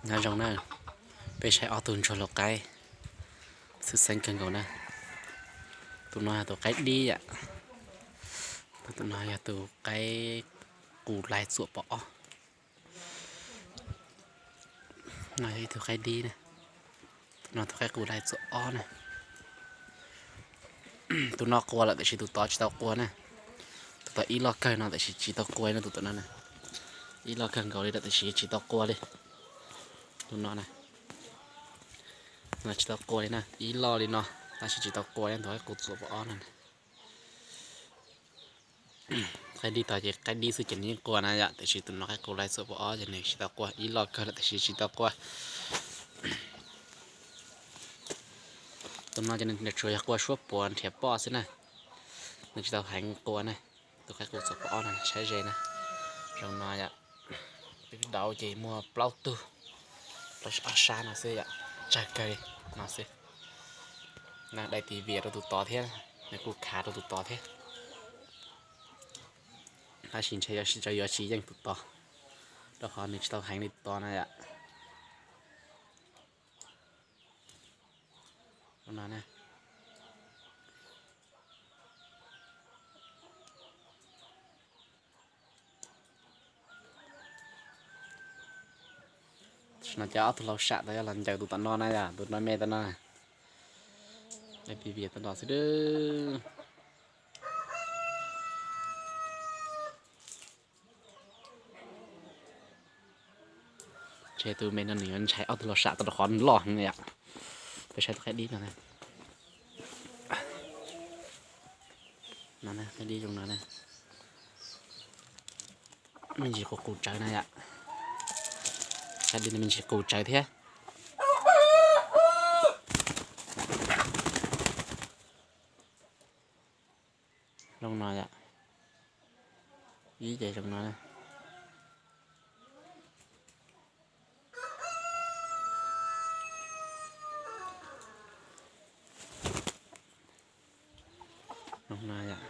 Nyob zoo na, peb saib ob tug ntsuag lau qaib, xwm xeeb kawg nkaus na. Tus no yog tus qaib dib yom, tus no yog tus qaib qus lais txuam pov ob. No yog ib tug qaib dib na, tus no tus qaib qus lais txuam ob na. Tus no qua lawm tiam sis tus tod tsis tau qua na. Tus tod ib loj kawg no tiam sis tsis tau qua no, tus tod no na. Ib loj kawg nkaus li lawm tiam sis tsis tau qua li. Tus no na, tsis tau qua li na, ib loj li no, tab sis tsis tau qua li, tus qaib qus txuam pov ob no na. Qaib dib tod ces qaib dib xwb ces nws yeej qua na yom, tiam sis tus no qaib qus lais txuam pov ob ces nws tsis tau qua, ib loj kawg lawm tiam sis tsis tau qua. Tus no ces nws tsuas yog qua suab puav nrhiav poj xwb na, nws tsis tau heev qua na. Tus qaib qus txuam pov ob no saib ze na, zoo no yom. Peb daus ces muaj plaub tug, plaub ob sab no xwb yom, tsawg kawg li no xwb. Daim tiv vias rau tus tod thiab, nws kuj khav rau tus tod thiab. Tab sis ntshe yuav tsis yeej tus tod, rau qhov nws tsis tau heev li tus tod na yom. Tam sim no ces ob tug lau sam tod yog los ncaws tus tom no na yom, tus no me tom no, tiv vias tom no xwb. Ntshe tus me no nws yuav ntshai ob tug lau sam tod rau qhov nws loj heev yom. Peb saib tus qaib dib no, qaib dib zoo no, me ntsis qus qus tsawv na yom. Qaib dib no me ntsis qus tsawv thiab. Zoo no yom, ib ce zoo no. Zoo no yom.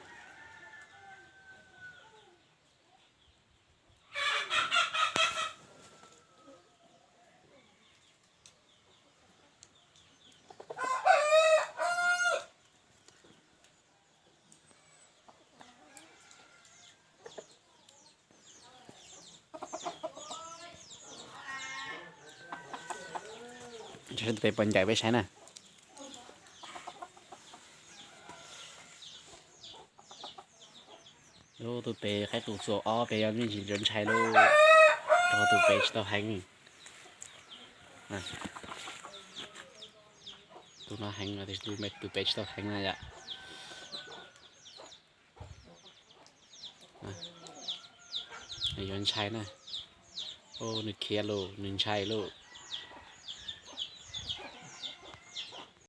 Tus pem puas ncaws peb saib na. Tus pem qaib qus txuas ob pem yog me ntsis yuav ntshai lauj, rau qhov tus pem tsis tau heev. Tus no heev tiam sis tus pem tsis tau heev na yom. Nws yuav ntshai na. Nws khiav lauj, nws ntshai lauj.